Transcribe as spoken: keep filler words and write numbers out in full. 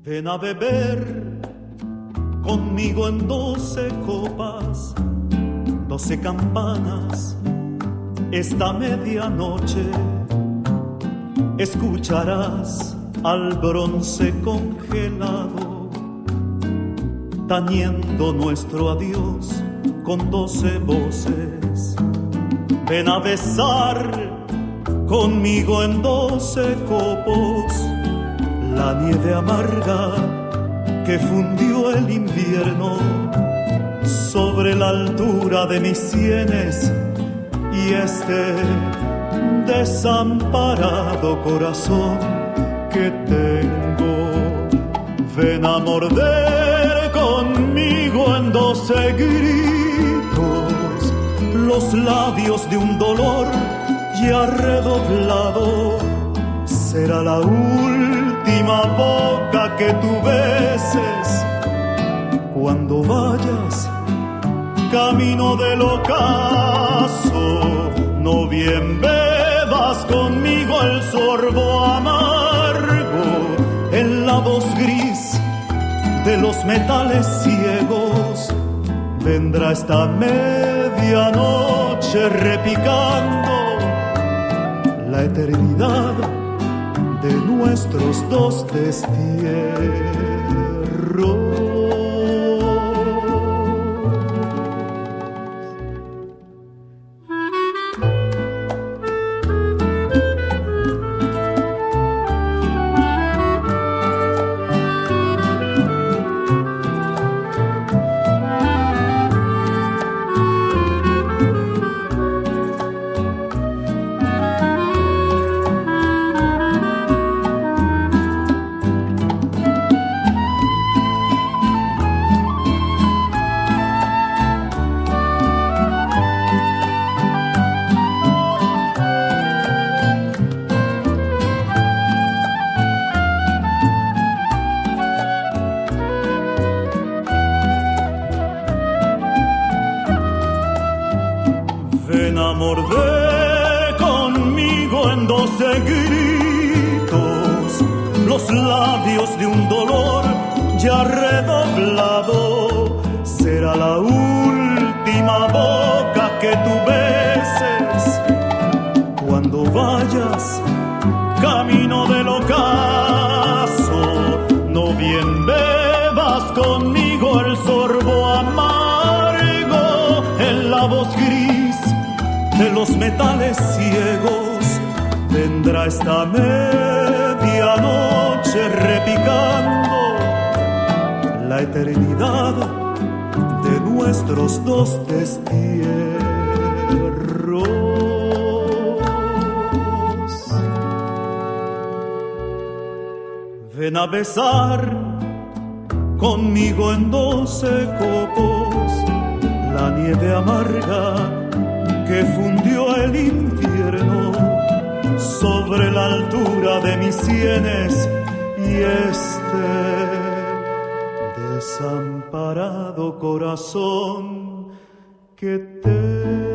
Ven a beber conmigo en doce copas, doce campanas, esta medianoche escucharás al bronce congelado, tañendo nuestro adiós con doce voces. Ven a besar conmigo en doce copos la nieve amarga que fundió el invierno sobre la altura de mis sienes y este desamparado corazón que tengo. Ven a morder conmigo en doce gritos los labios de un dolor ya redoblado. Será la última boca que tú beses cuando vayas camino del ocaso. No bien bebas conmigo el sorbo amargo en la voz gris de los metales ciegos. Vendrá esta medianoche repicando la eternidad de nuestros dos destierros. Ven a morder conmigo en doce gritos los labios de un dolor ya redoblado. Será la última boca que tú beses cuando vayas camino del ocaso. No bien bebas conmigo el sorbo amargo en la voz gris de los metales ciegos. Vendrá esta medianoche repicando la eternidad de nuestros dos destierros. Ven a besar conmigo en doce copos la nieve amarga que fundió el invierno sobre la altura de mis sienes y este desamparado corazón que te